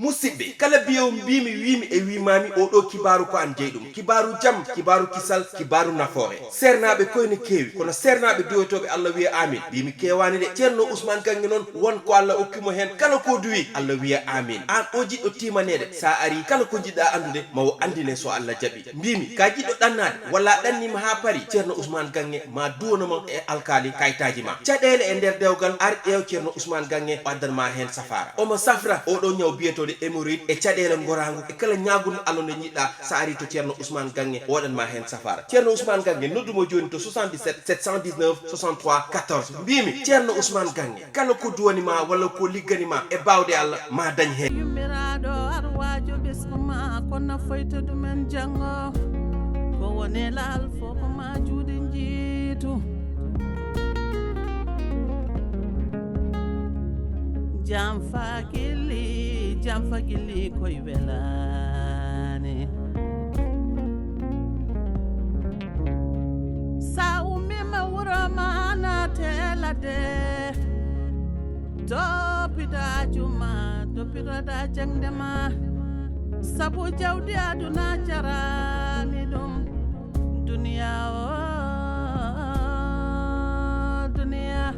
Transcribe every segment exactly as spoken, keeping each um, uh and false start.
Musidɓe, kala biyewo mbiimi, wiimi e wiimaami, oo ɗoo kibaaru ko an jeyi ɗum. Kibaaru jam, kibaaru kisal, kibaaru nafoore. Seernaaɓe koy ne keewi, kono seernaaɓe duwotooɓe Allah wiya aamin. Mbiimi keewaani de. Ceerno Usmaan Gaŋŋe noon, won ko Allah okki mo heen, kala ko duwi, Allah wiya aamin. Aan oo jiɗɗo tiimaneede, so a arii, kala ko njiɗɗaa anndude, ma o anndine so Allah jaɓii. Mbiimi, ka jiɗɗo ɗannaade, walla a ɗanniima haa parii, Ceerno Usmaan Gaŋŋe ma duwano ma e alkaali kayitaaji ma. Caɗeele e nder dewgal, ar ƴeew Ceerno Usmaan Gaŋŋe, o addan ma heen safaara. Omo safra oo ɗoo ñaw biyetooɗo hémorroïde e caɗeele ngoraangu e kala ñaagul Allah nde njiɗɗaa, so a arii to Ceerno Usmaan Gaŋŋe, o waɗan ma heen safaara. Ceerno Usmaan Gaŋŋe, noddu mo jooni to soixante-dix-sept sept cent dix-neuf soixante-trois quatorze. Mbiimi, Ceerno Usmaan Gaŋŋe, kala ko duwani ma walla ko liggani ma e baawɗe Allah, ma dañ heen. Yummiraɗo arwajo ɓesgu ma, ko nafoyta ɗumen janngo. Ko woni laal fof ko ma juuɗe njiitu. Jam fakili, jam fakili koye welani. Sa ummima wuro ma naate ladde. Toppita juma, toppitoɗa jaŋde ma. Sabu jawdi aduna jarani ɗum. Duniya o, duniya.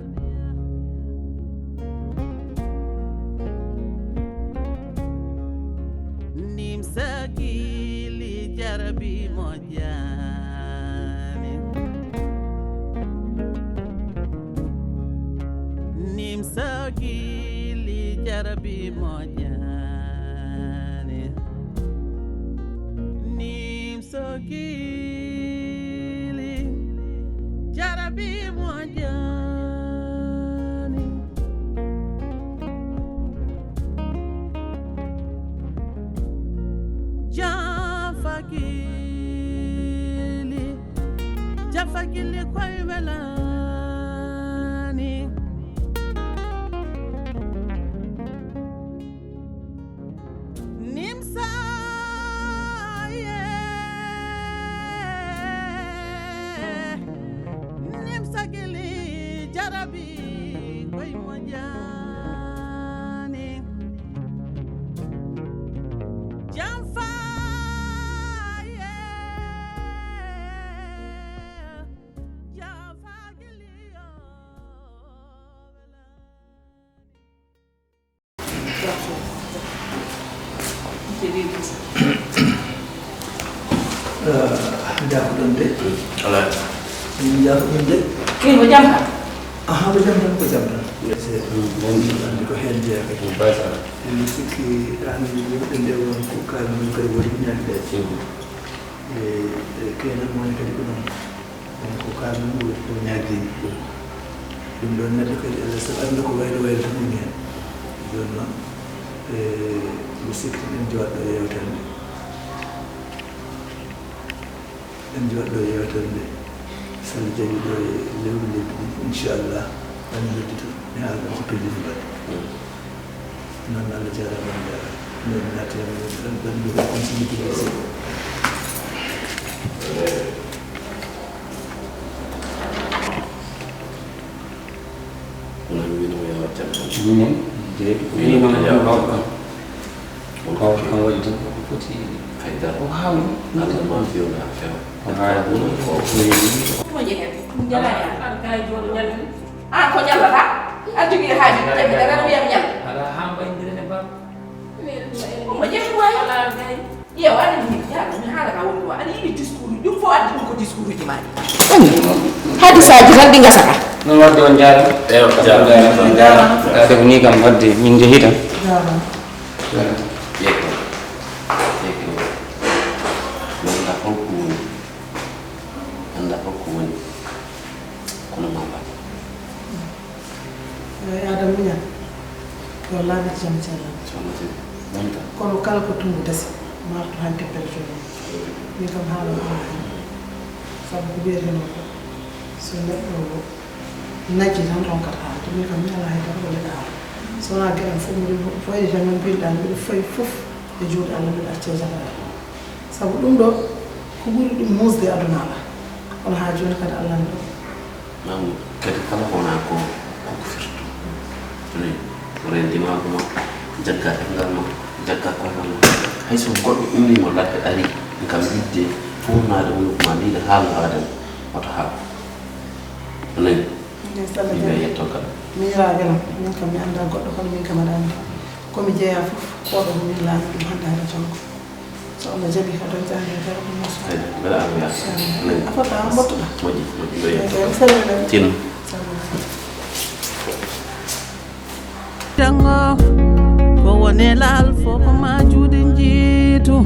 Nim sakili jarabi moƴƴani. Nim sakili jarabi moƴƴani. Nim sakili jarabi moƴƴani. Jafakili, jafakili koye welani. Nimsa, yeah. Nimsa gili jarabi koye moƴƴani. Jam fa, yeah. Jam fa gili yo. Jaafoɗon de. Alaa. Min jaafoɗon de. Min ko jam tan. Aha, ko jam tan, ko jam tan. Andi ko heen jeyaa kadi. Emi sikki an yimɓe nde won ko kaalmi kadi woni ñande. E keenan moni kadi ko noon. Ɗum ko kaalmi ɗum ko ñaagii. Ɗum ɗoon neɗɗo kadi Allah sabu annda ko waylo waylo tan woni heen. Jooni noon, e, mi sikki en jooɗɗo yeewtere nde. En jooɗɗo yeewtere nde. So Allah jaɓii ɗo e lewru lebbi ɗiɗi, inchallah, woni noddude mi haala ɗon ko pelliɗi mbaɗi. Noon Allah jaaraama, on jaaraama. Min naati heen, min ɗon ɗon ɗum ko kon sigi tigi seeɗa. Kono mi wino mi yawa jam tan. Minen de, wino mi yawa jam tan. Ko kam waɗi tan ko foti. Haydara. Ko haawi. Allah ma fewna fewa. Ko haawi. Ko haawi. Ko jehee. Ɗum jalaani. An kay jooɗo ñalli. Ah, ko ñallata? Aɗa jogii haaju, ƴeewi dara, wiyam ñalla. Alaa haa mbayndire ne ba. Mo ƴeewi waay. Alaa gay. Ƴeew, aɗa yiɗi, yaa, mi haala ka woni ko, aɗa yiɗi discours, ɗum fof addi ɗum ko discours uji maa ɗi. Hadisaaji tan ɗi ngasata. Noon waɗde on njaara. Eewa, jaaraama. Jaaraama. Kaa def nii kam waɗde min njehi tan. Jaaraama. Jaaraama. Yeeso. Yeeso. Wonda fof ko woni. Annda fof ko woni. Kono ma mbaɗ. Eyi, Adama muñal. Yo laaɓi jam cellal. Kono kala ko tunngu dasi, marto hanke peltoɗo. Min kam haala ko woni. Sabu ko wiyeteno ko, so neɗɗo najji tan ronkata haalde. Min kam mi alaa hay dara ko mbiɗa haala. So wonaa geɗam fof mbiɗo foye jaman mbiɗa mbiɗo fayi fof e juuɗe Allah mbiɗo acca jagara. Sabu ɗum ɗo ko ɓuri ɗum muusde aduna ala. Kono haa jooni kadi Allah ne ɗo. Mamu kadi kala ko wona ko koko firtu. Tuni ko rendima ko makko. Jagga ɗemngal ma, jagga koyngal ma. Hay so goɗɗo ummiima ladde arii kam yiɗde fuurnaade wondude ma, mbiɗa haalno aadani, oto haal. A nani? Ndey Salla Yimɓe Jaañ. Yetto kala. Miñiraaɓe lam, min kam mi anndaa goɗɗo, kono min kam aɗa anndi. Ko mi jeyaa fof, ko ɗo ko min laami ɗum hannde hara janngo. So Allah jaɓi ka doy janngo jara ɗum mo so. Eyi, mbeɗa anndi yaa. Inchallah. Nani? A fota, a mottuɗa. Moƴƴi, moƴƴi, mbeɗa yetto. Eyi, eyi, salut, salut. Tinno. Salut. Janngo ko woni laal fof ko ma juuɗe njiitu.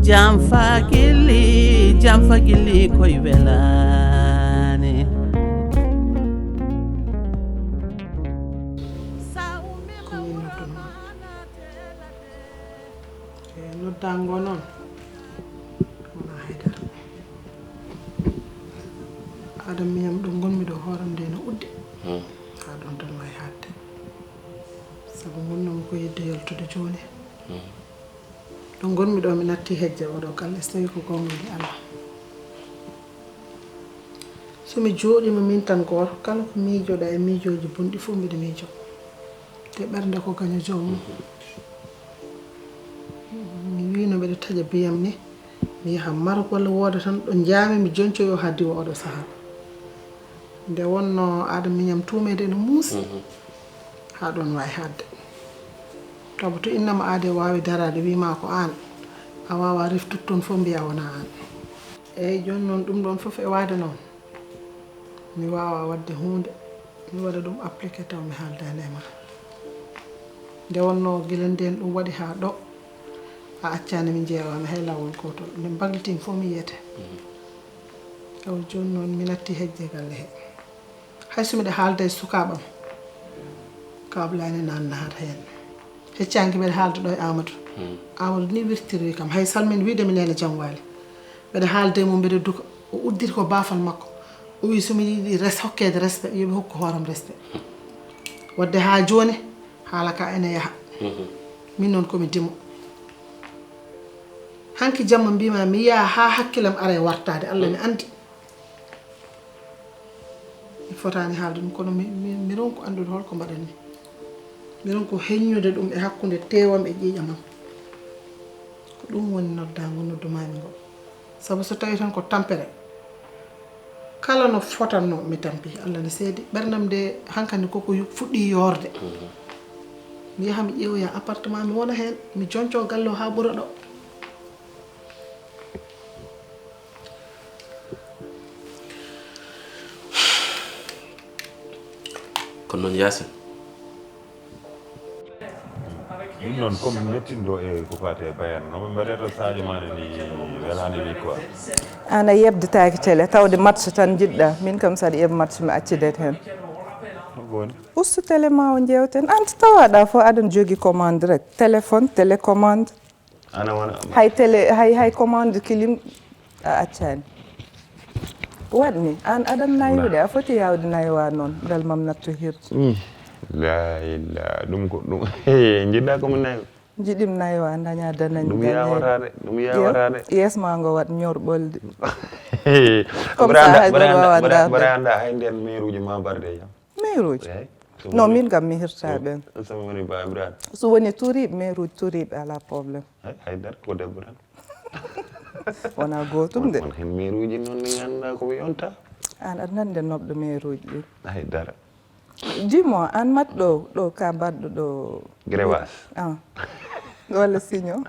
Jam fakili, jam fakili koy welani. Ko min nodduno. E noddaango noon wonaa haydara. Aada miñam ɗo ngonmi ɗo hooram nde no uddi. Hmm. Haa ɗoon tan waawi haaɗde. Sabu ngonnoomi ko yiɗde yaltude jooni. Hmm. Ɗo ngonmi ɗo mi natti hejje oɗo galle so tawi ko goonga mi alaa. So mi jooɗiima min tan gooto, kala ko miijoɗa e miijooji bonɗi fof mbiɗa miijo. Te ɓernde ko gaño joomum. Mi wiino mbeɗa taƴa biyam ni, mi yaha Marok walla wooda tan ɗo njaami mi joncoyo haa diwa oɗo sahaa. Nde wonno aada miñam tuumeede ene muusi, haa ɗoon waawi haaɗde. Tabu to innama aade waawi daraade wiima ko aan, a waawa reftude toon fof mbiya wona aan. Eeyi, jooni noon ɗum ɗoon fof e waade noon. Mi waawaa waɗde huunde, mi waɗa ɗum appliqué taw mi haaldaani e ma. Nde wonnoo gila ndeen ɗum waɗi haa ɗo, a accaani mi njeewaama hay laawol gootol. Nde mbaglitin fof mi yiyete. Taw jooni noon mi natti hejje galle he. Hay so miɗa haalda e sukaaɓam, kaablaani naan nahata heen. Heccaanki mbeɗa haalda ɗo e Amadou. Amadou ni wirtiri kam, hay salmin wiide mi neene jam waali. Mbeɗa haalda e mum, mbeɗa duka. O udditi ko baafal makko. O wi so mi yiɗi res-, hokkeede respect, yo mi hokku hooram respect. Wadde haa jooni, haala ka ene yaha. Min noon ko mi dimo. Hanki jamma mbima mi yaha haa hakkilam ara e wartaade, Allah mi anndi. Mi fotaani haalde ɗum, kono mi, mi, mi ronku anndude hol ko mbaɗanmi. Mi ronku heññude ɗum e hakkunde teewam e ƴiiƴamam. Ko ɗum woni noddaango noddumaami ngo. Sabu so tawii tan ko tampere, kala no fotannoo, mi tampi, Allah ne seedi. Ɓerndam nde hankandi koko yu-, fuɗɗii yoorde. Mi yaha mi ƴeewoya appartement, mi wona heen, mi jonco galle o haa ɓura ɗo. Kono noon Yaasin. Ɗum noon, comme mettinɗo e ko faati e Bayern, no ɓe mbaɗata Sadio Mané ni welaani ni quoi. Aan a yebdetaake télé, tawde match tan njiɗɗa. Min kam, so aɗa yeɓa match, mi accidet heen. Ko woni? Ustu télé ma o njeewten. Aan tawaɗa fof aɗa jogii commande rek. Téléphone, télécommande. Ana wona. Hay télé, hay, hay commande clim a accaani. Waɗ ni, aan aɗa naywi de, a foti yaawde naywa noon, mbel mam nattu hirde. Mm. La ila, ɗum ko ɗum. Njiɗɗa ko mo naywa? Njiɗim naywa, daña danañ. Ɗum yawata de, ɗum yawata de. Yes ma ngo waɗ ñorɓolde. Comme ça, hay goɗɗo wawa darde. Mbaɗa annda hay nden meeruuji ma mbarde jam. Meeruuji? Eey. No, min kam mi hirta ɓen. So woni Ba Ibrahima. So woni turiiɓe, meeruuji turiiɓe, alaa problème. Hay, hay dara, ko debbo tan. Wona gootum de. Won heen meeruuji noon, min anndaa ko ɓe yonta. Aan aɗa nanndi nopɗo meeruuji ɗin. Hay dara. Dimo, aan mat ɗo, ɗo ka baɗɗo ɗo. Grewas. Ah. Walla siño.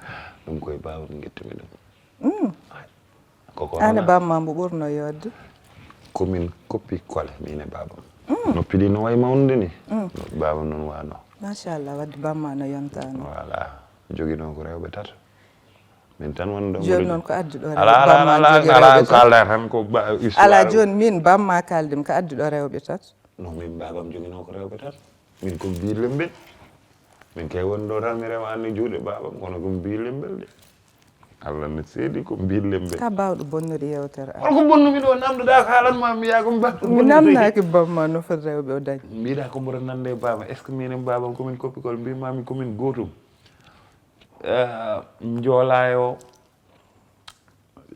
Ɗum koye baawɗo ngettumi ɗum. Mm. Ko aan e baaba ma mbo ɓurno yodde? Ko min koppi kole, min e baaba am. Mm. Noppi ɗi no wayi mawnude ni. Mm. Noppi baaba am noon wano. Machallah, wadde baaba ma no yonta no. Voilà. Joginoo ko rewɓe tato. Min tan woni ɗo. Jooni noon ko addi ɗo rewɓe. Ala, ala, ala, ala, kalda tan ko histoire. Ala, jooni min baaba ma kaldim ko addi ɗo rewɓe tato. No, min baaba am joginoo ko rewɓe tato. Min ko mbii lembel. Min kay woni ɗo tan mi rewaani juuɗe baaba am, kono ko mbii lembel de. Allah ne seedi ko mbii lembel. Ka baawɗo bonnude yewtere. Hol ko bonnumi ɗo, namdoɗa ko haalan ma mi yaa ko mba-. Mi namnaaki baaba ma no foti rewɓe o dañi. Mbiɗa ko mboɗo nande e baaba, est-ce que min e baaba am ko min koppikol, mbi mami ko min gootum? Eh, njoolaayo,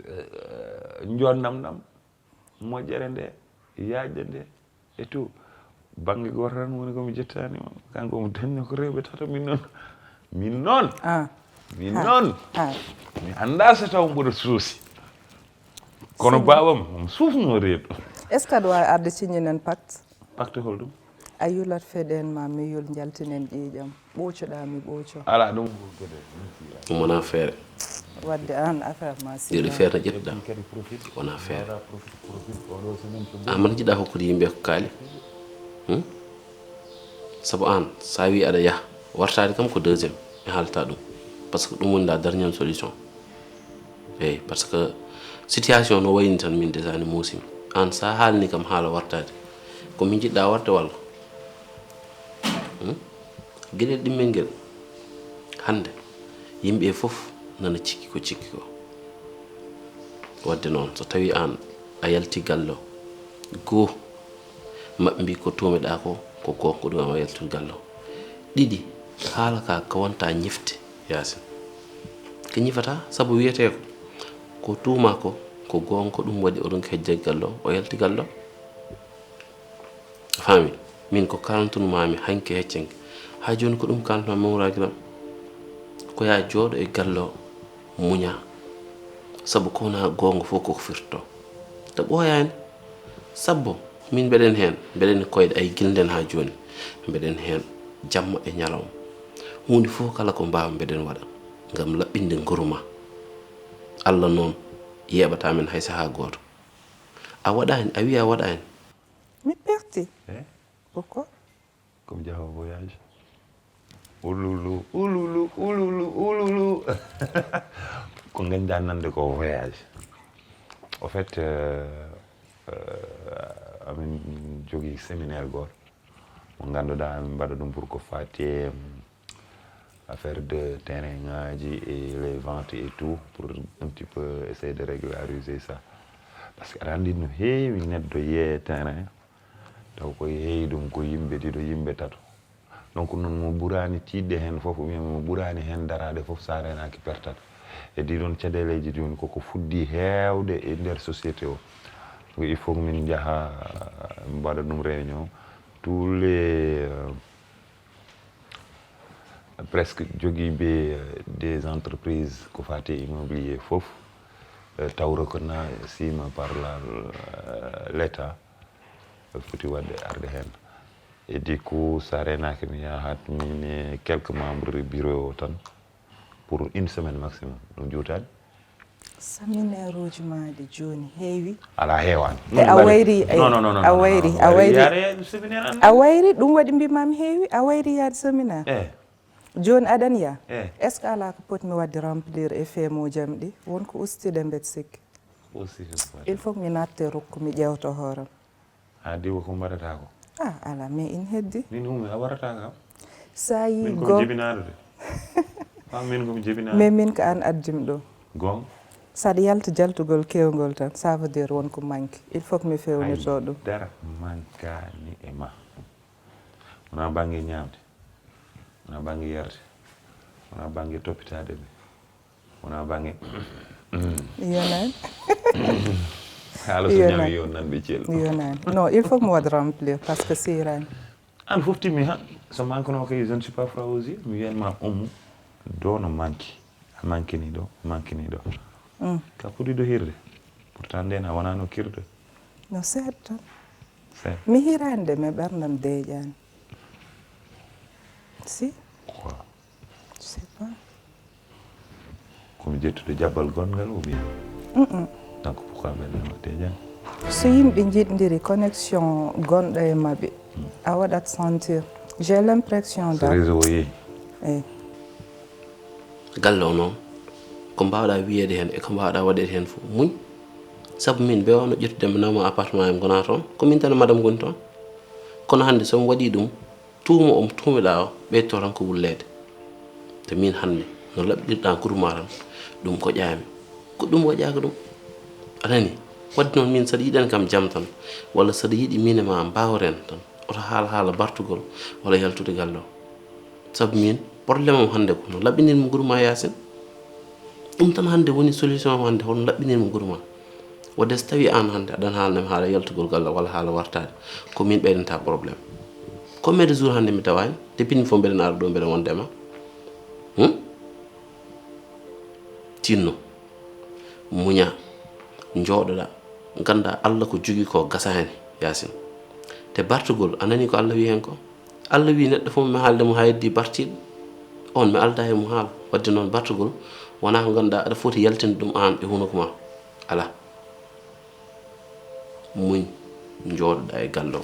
eh, njonnam ɗam. Moƴƴere nde, yaajde nde, e tout. Bannge gooto tan woni ko mi jettaani mo. Kanko omo dañno ko rewɓe tato, min noon. Min noon. Ah. Min Ha. Noon. Ha. Mi anndaa so taw mboɗo soosi. Kono baabam omo suufnoo reedu. Est-ce que aɗa waawi arde signinen pacte? Pacte holɗum? A yulat feɗen ma mi yul, njaltinen ƴiiƴam. Ɓoocoɗaa mi ɓooco. Alaa ɗum. Ɗum wonaa feere. Wadde aan affaire ma Ɗiɗo sila. Feere ƴettuɗaa. Wonaa feere. Amata jiɗɗa hokkude yimɓe ko kaali. Hmm? Sabu aan, so a wii aɗa yaha, wartaade kam ko deuxième, mi haalta ɗum. Parce que ɗum woni la dernière solution. Eyi, parce que situation no wayni tan, min déjà ne muusimi. Aan, so a haalni kam haala wartaade, ko min jiɗɗa warde walla? Hmm? Geɗel ɗimmel ngel, hannde, yimɓe fof nana cikki ko cikki ko. Wadde noon, so tawi aan a yalti gallo, goo, maɓɓe mbi ko tuumeɗa ko, ko goonga, ɗum a yalti gallo. Ɗiɗi, haala ka, ka wonta ñifde, Yaasin. Ka ñifata, sabu wiyetee ko, ko tuuma ko, ko goonga, ko ɗum waɗi oɗon hejja gallo, o yalti gallo. A faami? Min ko kaalantunmaami hanki heccenke. Haa jooni ko ɗum kaalantunmaami Mawraaki ɗam. Ko yaa jooɗo e gallo muña. Sabu ko wonaa goonga fof koko firtotoo. Te ɓooyaani. Sabbo min mbeɗen heen, mbeɗen e koyɗe ay gilden haa jooni. Mbeɗen heen jamma e ñalawma. Huunde fof kala ko mbaaw mbeɗen waɗa ngam laɓɓinde nguru ma. Allah noon yeeɓataa men hay sahaa gooto. A waɗaani, a wiyi a waɗaani. Mi perti. Eh? Pourquoi? Comme Diaho voyage. Ululu, ululu, ululu, ululu. Ko ngañɗaa nande ko voyage. Au fait, euh, euh, amin jogii séminaire gooto mo ngannduɗaa amin mbaɗa ɗum pour ko faati e affaire de terrain ngaji et les ventes et tout, pour un petit peu essayer de régulariser ça. Parce que aɗa anndi no heewi neɗɗo yee terrain taw koye heewi ɗum ko yimɓe ɗiɗo, yimɓe tato. Donc noon mo ɓuraani tiiɗde heen fof, ou bien mo ɓuraani heen daraade fof, so a reenaaki pertat. E ɗii ɗoon caɗeeleeji ɗi woni koko fuɗɗii heewde e nder société o. Il faut que min njaha mbaɗa ɗum réunion tous les euh, presque jogiiɓe euh, des entreprises ko faati e immobilier fof, euh, tawra ko na siima par la euh, l'état, foti waɗde arde heen. Et du coup, so a reenaaki mi yahat min e quelques membres du bureau o tan pour une semaine maximum, no juutaani. Séminaire uji ma ɗi jooni heewi. Alaa heewaani. E a wayri, Non, non, non, non, a non, wayri, non, a wayri. Yaade séminaire an. A wayri, ɗum waɗi mbimami heewi, a wayri yaade séminaire. Eh, Jooni aɗan yaa. Eh. Est-ce que alaa ko potmi waɗde remplir e feemuuji am ɗi? Won ko ustude mbeɗa sikki. aussi ko faati. Il faut que mi natte rokku mi ƴeewta hooram. Ha diwa ko mbaɗata ko. Ah, alaa, mais ina heddi. Min ummi a warata kam. Sa yi Min ko go. Jibinaaɗo de. Ha min ko mi jibinaaɗo. Mais min ko an addim ɗo. Gong. Saɗa yalta jaltugol kewgol tan, ça veut dire won ko manque. Il faut que mi fewnito ɗum. Dara mankani e ma. Wona bangge ñaamde. Wona bangge yarde. Wona bangge toppitaade ɓe. Wona bangge. Yonani. Haala so Yonani. Ñaami yo nanɓe celɗo. Yonani. Non, il faut que mi waɗa remplir parce que sirani. An fof timmi ha. So manqueno kay, je ne suis pas franc aux yeux. Mi wiyan ma ummu. Do no manque. A manquini ɗo, a manquini ɗo. Ka puɗi ɗo hirde. Pourtant nden a wonano kirɗo. No seeɗa tan. C'est Mi hirani de, mais ɓerdam deeƴani. Si. Quoi? Je sais pas. Komi ƴettude jabbal gonngal ou bien? Donc pourquoi ɓerdam deeƴani? So yimɓe jiɗdiri connexion gonɗo e maɓɓe, a waɗat sentir. J'ai l'impression So da. Réseau o yeehi. Eyi. Galle o noon, ko mbaawɗaa wiyeede heen e ko mbaawɗaa waɗeede heen fof, muñ. Sabu min, ɓe wawno ƴettude mi nawma appartement, en ngona toon, ko min tan e madame ngoni toon. Kono hannde so mi waɗii ɗum, tuuma o mi tuumiɗaa o, ɓeyto tan ko wulleede. Te min hannde, no laɓɓirɗaa nguru ma tan, ɗum ko ƴaami. Ko ɗum waɗaaka ɗum. A nani? Waɗde noon min, saɗa yiɗani kam jam tan, walla saɗa yiɗi min e ma mbaawren tan, oto haal haala bartugol walla yaltude galle o. Sabu min, problème am hannde ko no laɓɓinirmi nguru ma, Yaasin. Ɗum tan hannde woni solution am hannde, hono laɓɓinirmi nguru ma. Wadde so tawii aan hannde aɗa haalnam haala yaltugol galle walla haala wartaade, ko min ɓeydanta problème. Combien de jours hannde mi tawaani? Depuis ɗum fof mbeɗen ara ɗo, mbeɗen wonde ma. Hmm? Tinno. Muña. Njooɗoɗa. Ngannda Allah ko jogii ko gasaani, Yaasin. Te bartugol, a nani ko Allah wi heen ko? Allah wi neɗɗo fof mi haalde mo haa heddi bartiiɗo. On mi alda e mo haala. Wadde noon bartugol, wonaa ko ngannduɗaa aɗa foti yaltinde ɗum aan e hunuko ma. Alaa. Muñ, njooɗoɗa e galle o.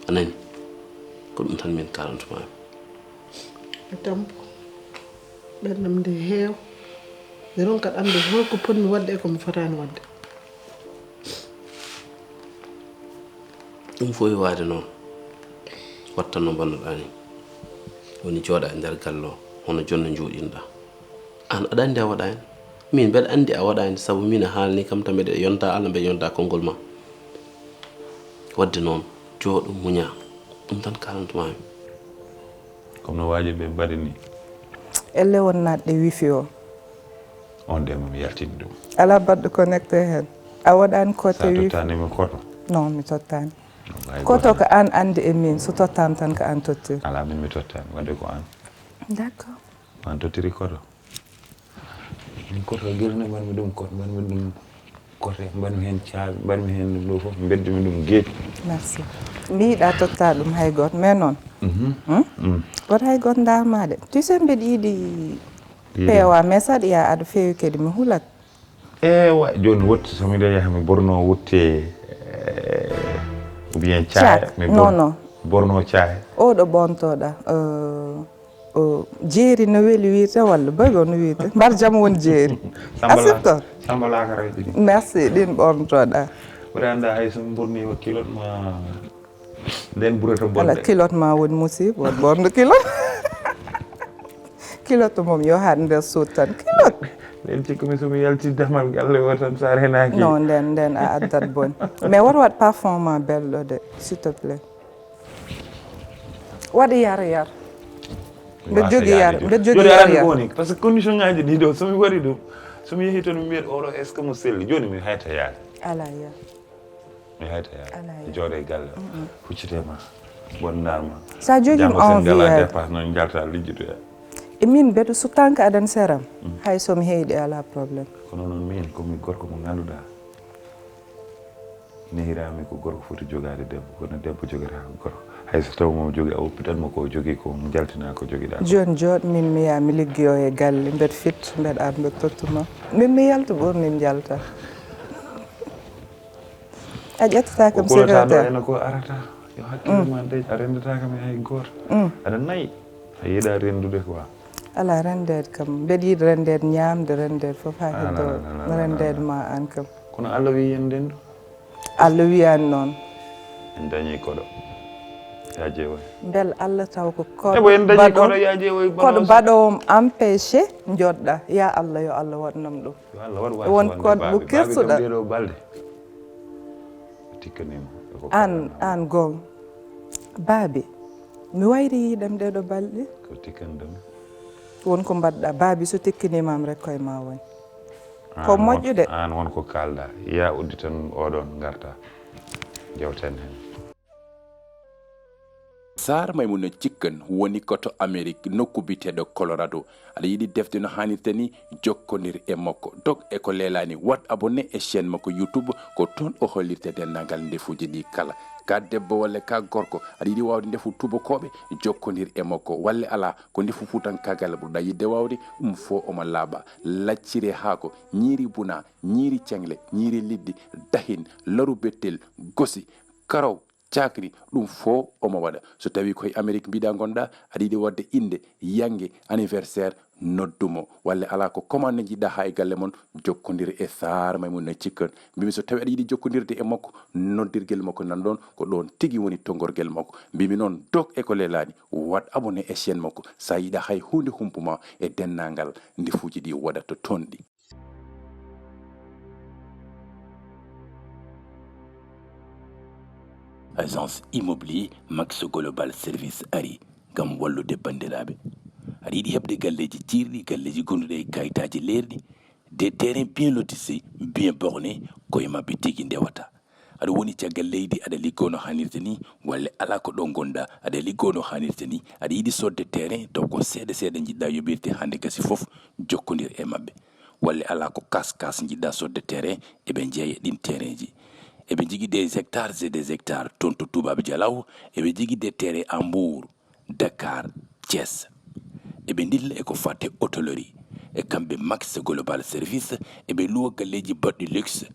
A nani? Ko ɗum tan min kaalantu ma. Mi tampo. Ɓernam nde heew. Mi ronkat annde holko potmi waɗde e ko mi fotaani waɗde. Ɗum fof e waade noon. Watta no mbannoɗaa ni. Woni jooɗa e nder galle o, hono jonno njooɗinɗa. Aan aɗa anndi a waɗaani. Min mbeɗa anndi a waɗaani, sabu min a haalni kam tan mbeɗa yonta Allah, mbeɗa yonta konngol ma. Wadde noon, jooɗo muña. Ɗum tan kaalantu ma mi. Comme no waaji ɓe mbaɗi ni. Elle won naatde wifi o. On de mo mi yaltini ɗum. Alaa baɗɗo connecté heen. A waɗaani code wifi. Sa tottaani mi koto? Non, mi tottaani. Koto ko aan anndi e min, so tottaama tan ko aan tottir. Alaa, min mi tottaani, wadde ko aan. D'accord. Ko aan tottiri koto. Min koto gila ne mbaɗmi ɗum koto, mbaɗmi ɗum kote, mbaɗmi heen caabi, mbaɗmi heen ɗum ɗo fof, mbeddumi ɗum geeɗi. Merci. Mi yiɗa totta ɗum hay gooto, mais noon. Mhm. Hmm? Mm. Woto hay gooto ndaar ma de. Tu sais, mbeɗa yiɗi peewa, mais saɗa yiya aɗa feewi kadi mi hulat. Ewa, jooni wotti so miɗo yaha mi borno wutte, eh, ou bien caaya, mi non, non. Borno caaya. O ɗo ɓoontoɗa, euh, o jeeri no weli wiirde walla boy ko no wiirde? Mbar jam won jeeri. A sifto? Samba Lakara e ɗiɗi. Merci, ɗin ɓoontoɗa. Mboɗo annda hay so mi borni o kilot ma. Nden burata bonde. Ala kilot ma woni musiba, won bonde kilot. Kilot mom yo haɗ nder suut tan. Kilot. Nden cikku mi so mi yalti damal galle o tan sa renaki. Non, nden, nden a addat bon. Mais woto waɗ parfum ma belɗo de, s'il te plaît. Waɗi yar yar. Mbeɗa jogi yar, mbeɗa jogi yar yar. Parce que condition ngaji ɗi ɗo, so mi waɗi ɗum, so mi yehi toon mi mbiyat oɗo est-ce que mo selli? Jooni mi hayta yaade. Ala yar. Mi hayta yaade. Ala yar. Jooɗo e galle. Mm-mm. Huccite ma. Bonnar ma. Sa jogima envie yaade. Dépasse noon jalta lijjitoya. E min mbeɗa so tanka adan seram. Mm. Hay so mi heyɗi ala problème. Kono noon min ko mi gorko mo ngannduɗaa. Nehiraami ko gorko foti jogaade debbo, kono debbo jogata ko gorko. Hay so taw mo jogi a woppitan mo ko jogi ko, mo jaltina ko jogiɗaa ko. Jooni jooɗ min mi yaa mi liggoyo e galle, mbeɗa fit, mbeɗa ar mbeɗa tottuma. Min mi yalta ɓoon min njalta. A ƴettata kam secrétaire. Ko kulataɗo ene ko arata. Yo hakkille ma deej, a renndata kam e hay gooto. Mm. Aɗa nayi. A yiɗa renndude quoi. Ala renndeede kam. Mbeɗa yiɗi renndeede ñaamde, renndeede fof haa heddo renndeede ma aan kam. Kono Allah wi yen ndenndu. Allah wiyaani noon. En dañi koɗo. Yaa jeewoy. Mbel Allah taw ko koɗo. Ebo en dañi koɗo yaa jeewoy. Koɗo baɗowo empêché njoɗɗa. Ya Allah yo Allah waɗ nam ɗum. Yo Allah waɗ waasi wonde koɗo baabi. Baabi kam ɗeɗo balɗe. Tikkanima. Aan, aan goonga. Baabi, mi wayri yiɗam ɗeɗo balɗe. Ko tikkanɗam. Won ko mbaɗɗa. Baabi so tikkanimam rek koye ma woni. Ko moƴƴude. Aan won ko kaalɗa. Ya udditan oɗon ngarta. Jewten hen. Saar Maymuna Cikkan woni ko to Amerik, nokku biyeteeɗo Colorado. Aɗa yiɗi defde no haanirta ni? Jokkondir e makko. Dog e ko leelaani, waɗ abonné e chaîne makko YouTube, ko toon o hollirta denndaangal ndefuuji ɗi kala. Ka debbo walla ka gorko, aɗa yiɗi waawde ndefu tuubakooɓe? Jokkondir e makko. Walla alaa, ko ndefu fuutankaagal ɓurɗa yiɗde waawde? Ɗum fof omo laaɓa. Lacciri e haako, ñiiri buna, ñiiri ceŋle, ñiiri liɗɗi, dahin, laru bettel, gosi, karaw, cakri, ɗum fof omo waɗa. So tawii ko e Amerik mbiɗa ngonɗa, aɗa yiɗi waɗde innde, yannge, anniversaire, noddu mo. Walla alaa ko commande njiɗɗa haa e galle mon, jokkondir e Saar Maymuna Cikkan. Mbimi so tawii aɗa yiɗi jokkondirde e makko, noddirgel makko nan ɗoon, ko ɗoon tigi woni tonngorgel makko. Mbimi noon, dog e ko leelaani, waɗ abonné e chaîne makko. So a yiɗa hay huunde humpuma e denndaangal ndefuuji ɗi waɗata toon ɗi. Agence immobilier Max Global Service ari ngam wallude banndiraaɓe. Aɗa yiɗi heɓde galleeji ciirɗi, galleeji gonduɗi e kayitaaji leerɗi, des terrains bien lotissés, bien bornés, ko e maɓɓe tigi ndewata. Aɗa woni caggal leydi, aɗa liggoo no haanirta ni, walla alaa ko ɗo ngonɗaa, aɗa liggoo no haanirta ni, aɗa yiɗi soodde terrain, taw ko seeɗa seeɗa njiɗɗaa yoɓirde, hannde gasi fof, jokkondir e maɓɓe. Walla alaa ko kas kas njiɗɗaa soodde terrain, eɓe njeeya ɗin terrainji. Eɓe njogii des hectares et des hectares toon to Toubab Dialaw, eɓe njogii des terrains à Mbour, Dakar, Thiès. Eɓe ndilla e ko fati hôtellerie. E kamɓe Max Global Service, eɓe luwa galleeji baɗɗi luxe,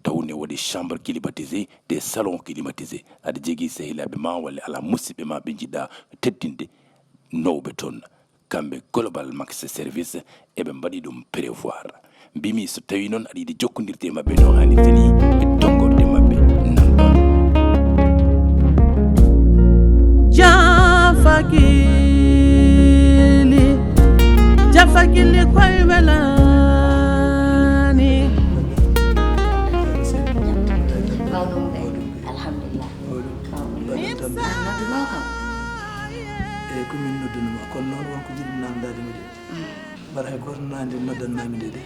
taw ne waɗi chambre climatisé, des salons climatisés. Aɗa jogii sehilaaɓe ma walla alaa musiɓɓe ma ɓe njiɗɗaa teddinde, nawɓe toon. Kamɓe Global Max Service, eɓe mbaɗi ɗum prévoir. Mbimi so tawi noon aɗa yiɗi jokkondirde e maɓɓe no haanirta ni, e tonngorde maɓɓe nan ɗon. Jafakili, jafakili koy welani. Mawɗum kay. Alhamdulillah. Mawɗum. Mawɗum. An noddunoo kam? Eyi, ko min noddunoo ma. Kono noon won ko jiɗmi namdaade mo de. Mbar hay gooto nanaani nde noddanmaa mi nde de.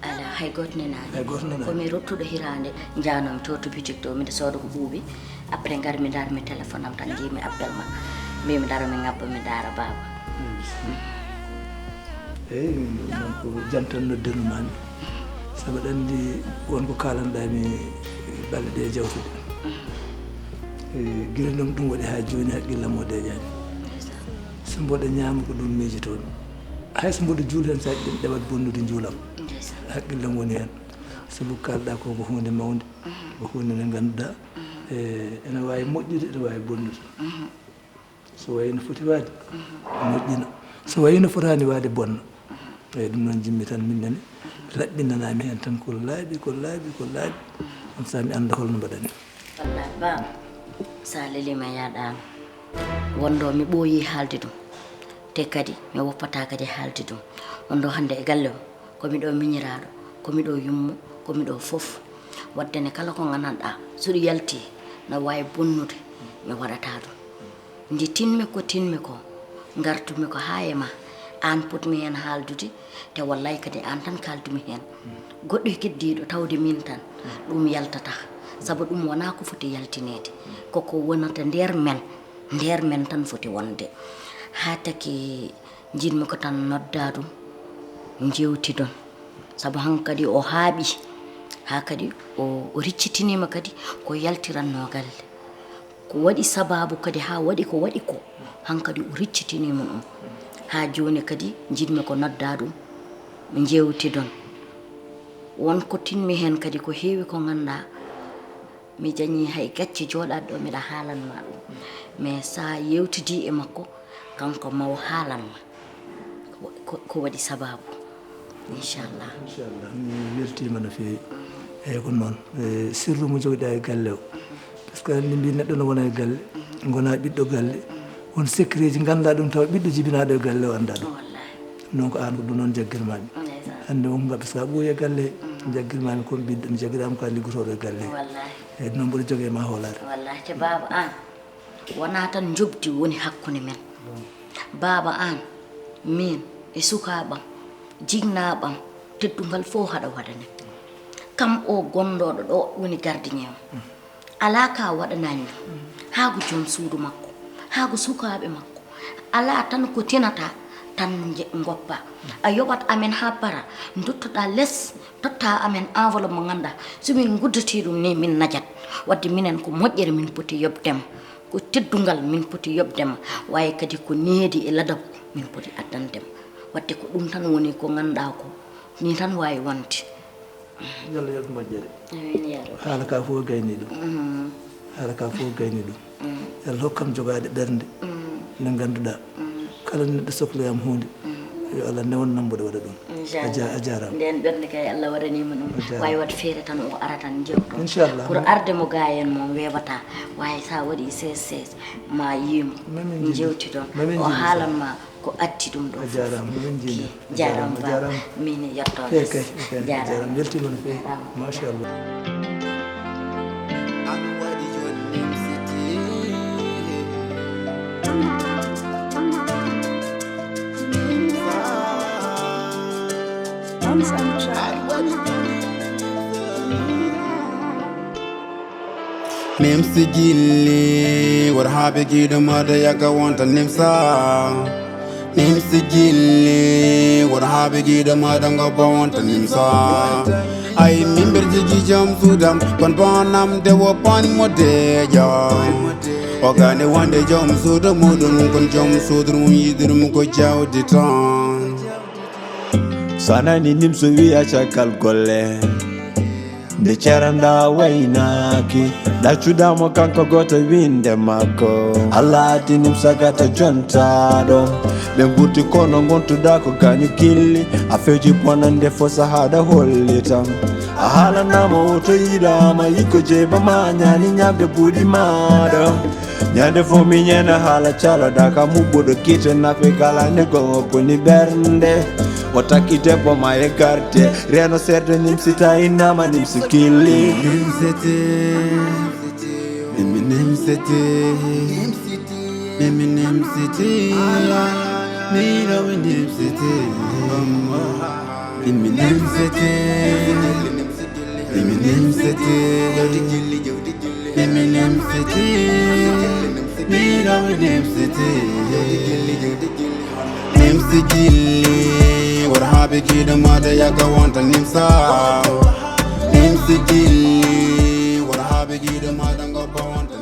Alaa, hay gooto nanaani. Hay gooto nanaani. Ko mi ruttuɗo hiraande, njaanoo mi to, to boutique to, miɗo sooda ko ɓuuɓi. Après, ngar mi ndaar mi téléphone am tan, njii mi appel ma. Mbii mi daro mi ŋabba, mi ndaara baaba. Eyi, min ɗum noon ko jam tan noddanmi ma mi. Sabu aɗa anndi won ko kaalanɗaa mi balɗe ɗe jawtuɗe. Eyi, gila noon ɗum waɗi haa jooni haqqillam o deeƴaani. So mboɗo ñaama ko ɗum miijotoo-mi. Hay so mboɗo juula heen, so haqqil ɗewat bonnude njuulam. Ndeysaan. Haqqillam woni heen. Sabu kaalɗaa ko, ko huunde mawnde, ko huunde nde ngannduɗaa, e, ene waawi moƴƴude, ene waawi bonnude. So wayi no foti waade, moƴƴina. So wayi no fotaani waade, bonna. Eyi, ɗum noon njimmi tan min nene, laɓɓinanaa mi heen tan ko laaɓi, ko laaɓi, ko laaɓi. On so mi annda holno mbaɗanmi. Wallaahi, baaba, so a leliima yaaɗaano. Wonɗo mi ɓooyii haalde ɗum, te kadi mi woppataa kadi haalde ɗum. Wonɗo hannde e galle o, ko miɗo miñiraaɗo, ko miɗo yummo, ko miɗo fof. Waɗde ne kala ko nganndanɗaa, so ɗum yaltii, no waawi bonnude, mi waɗataa ɗum. Nde tinmi ko tinmi ko, ngartumi ko haa e ma, aan potmi heen haaldude, te wallaahi kadi aan tan kaaldumi heen. Goɗɗo keddiiɗo tawde miin tan, ɗum yaltataa, sabu ɗum wonaa ko foti yaltineede. Ko ko wonata nder men, nder men tan foti wonde. Haa taki njiɗmi ko tan noddaa ɗum, njeewtidon. Sabu hankadi o haaɓi, haa kadi o, o riccitiniima kadi ko yaltirannoo galle. Ko waɗi sabaabu kadi haa waɗi ko waɗi ko, hankadi o riccitiniima ɗum. Haa jooni kadi njiɗmi ko noddaa ɗum, njeewtidon. Won ko tinmi heen kadi ko heewi ko nganndaa, mi jañii hay gacce jooɗaade ɗo mbiɗa haalan ma ɗum. Mais so a yeewtidii e makko, kanko ma o haalan ma ko, ko, ko waɗi sabaabu. Inchallah. Inchallah, mi weltiima no feewi. Eyi, ko noon. E, sirru mo jogɗaa e galle o. Par ce que anndi mbi neɗɗo no wona e galle, ngona ɓiɗɗo galle, won secretji nganndaa ɗum taw ɓiɗɗo jibinaaɗo e galle o anndaa ɗum. Wallaahi. Noon ko aan ko ɗum noon jaggirmaami. Ndeysaan. Anndi won ko, par ce que a ɓooyi e galle, jaggirmaami ko ɓiɗɗo, mi jaggidaama ko a liggotooɗo e galle. Wallaahi. Eyi, ɗum noon mboɗo jogii e ma hoolaare. Wallaahi, te baaba aan, wonaa tan njoɓdi woni hakkunde men. Baaba aan, miin e sukaaɓam, jinnaaɓam, teddungal fof haɗa waɗani. Kam o gondooɗo ɗo woni gardien am. Alaa ka waɗanaani ɗum. Haa ko joom suudu makko, haa ko sukaaɓe makko. Alaa tan ko tinata tan nje-, ngoppa. A yoɓat amen haa para, nduttoɗaa les, totta amen enveloppe mo nganndaa, so min ngudditii ɗum ni, min najat. Waɗde minen ko moƴƴere min poti yoɓde ma, ko teddungal min poti yoɓde ma, waaye kadi ko needi e ladabu min poti addande ma. Waɗde ko ɗum tan woni ko nganndaa ko, ni tan waawi wonde. Yo Allah yoɓ moƴƴere. Amiin, yaa rabbi. Haala ka fof gayni ɗum. Mm. Haala ka fof gayni ɗum. Mm. Yo Allah hokku kam jogaade ɓernde, mm, nde ngannduɗaa, mm, kala neɗɗo sokloyam huunde, mm, yo Allah newnam mboɗo waɗa ɗum. Inchallah. A ja-, a jaaraama. Nden ɓernde kay Allah waɗaniima ɗum. A jaaraama. Waawi waɗ feere tan o ara tan njewto. Inchallah. Pour arde mo gaa en mo weeɓataa. Waawi so a waɗi seize seize, ma yiimo. Ma min njewtidon. Ma min njewtidon. O haalan ma ko addi ɗum ɗo. A jaaraama, min njiɗi. Jaaraama, a jaaraama. Min yettoon. Eyi kay, eyi kay. Jaaraama. Jaaraama, weltiima no feewi. Jaaraama. Machallah. Sigilli, wara haa ɓe giɗo maɗa yaka wonta nimsa. Nimsi gilli, wara haa ɓe giɗo maɗa ngoppa wonta nimsa. Ay, min ber jigi jom suudam, kon bonam de wo pan mo deja. O gane wonde jom suudu muɗum, kon jom suudu mum yiɗirum ko jawdi tan. Sanani nimso wiya cakal golle. Nde ceranda waynaaki, ɗaccuɗamo kanko goto winde makko. Allah addinim sagata jontaɗo. Ɓe gurti kono gontuɗa ko gañu gilli. A feji bonande fo sahaɗa hollitam. A haalanama o to yiɗama yikko jeyba ma ñani ñamde buuɗi maɗa. Ñande fo mi ñena haala caloɗa ka muɓɓuɗo kite nafe kala nde gongo koni ɓernde. O takki debbo ma e garde. Reno serde nimsi tawi nama nimsi killi. Nimsete, mimi nimsete, mimi nimsete, miro mi nimsete, mimi nimsete, mimi nimsete, mimi nimsete, miro mi nimsete. Nimsi gilli, wara haa ɓe giɗo maɗa yaka wonta nimsa. Nimsi gilli, wara haa ɓe giɗo maɗa ngoppa wonta